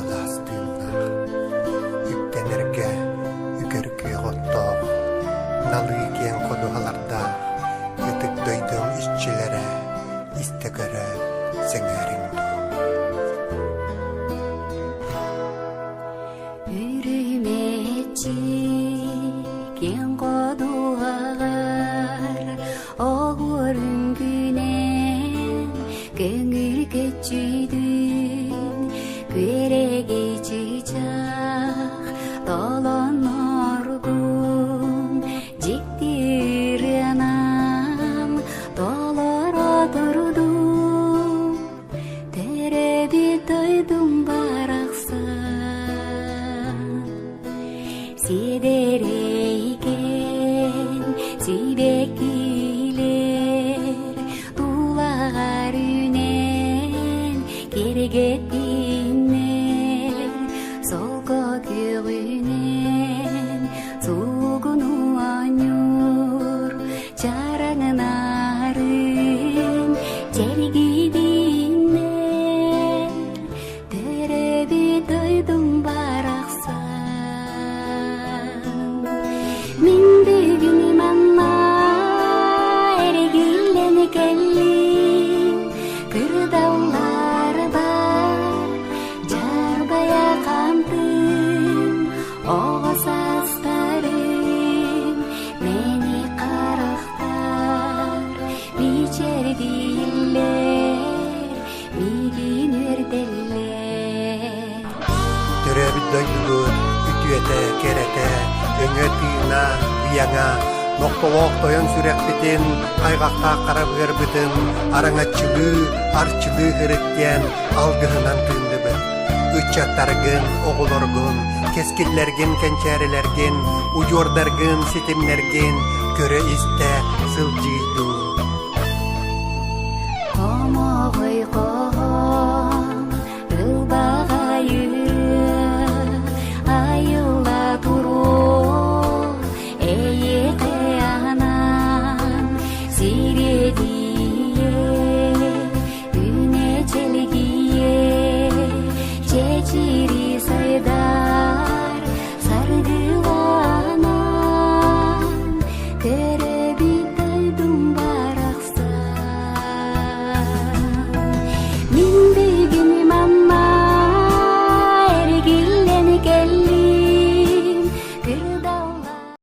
Сылаас тыыннаах, үктэнэргэ үгэр күөх оттоох, налыы киэҥ ходуһалардаах ытык дойдум иччилэрэ истэ-көрө сэҥээриҥ дуу. Үрүмэччи киэҥ ходуһаҕар оҕуор үҥкүүнэн көҥүл көччүйдүн күөрэгэй чыычаах толонноргун дьикти ырыанан толоро турдум төрөөбүт дойдум барахсан Сиэдэрэйкэн сибэккилэр тулаҕар үүнэн киэргэттиннэр солко күөҕүнэн суугуну оонньуур чараҥнарын чэлгийдиннэр Төрөөбүт дойдум барахсан Мин бүгүн манна эргиллэн кэллим Кырдалларбар дьарбайа хаамтым Оҕо саастарым мени харахтар мичээрдииллэр миигин үөрдэллэр Төрөөбүт дойдубут үтүөтэ, кэрэтэ, өҥө-тыына, ыйаҥа, нохтолоох тойон сүрэхпитин, хайҕахтаах хара быарбытын араҥаччылыы, арчылыы ырыт диэн алгыһынан тыынныбыт. Ыччаттаргын, оҕолоргун, кэскиллэргин, кэнчээрилэргин, удьуордаргын, ситимнэргин көрө-истэ сылдьыый дуу.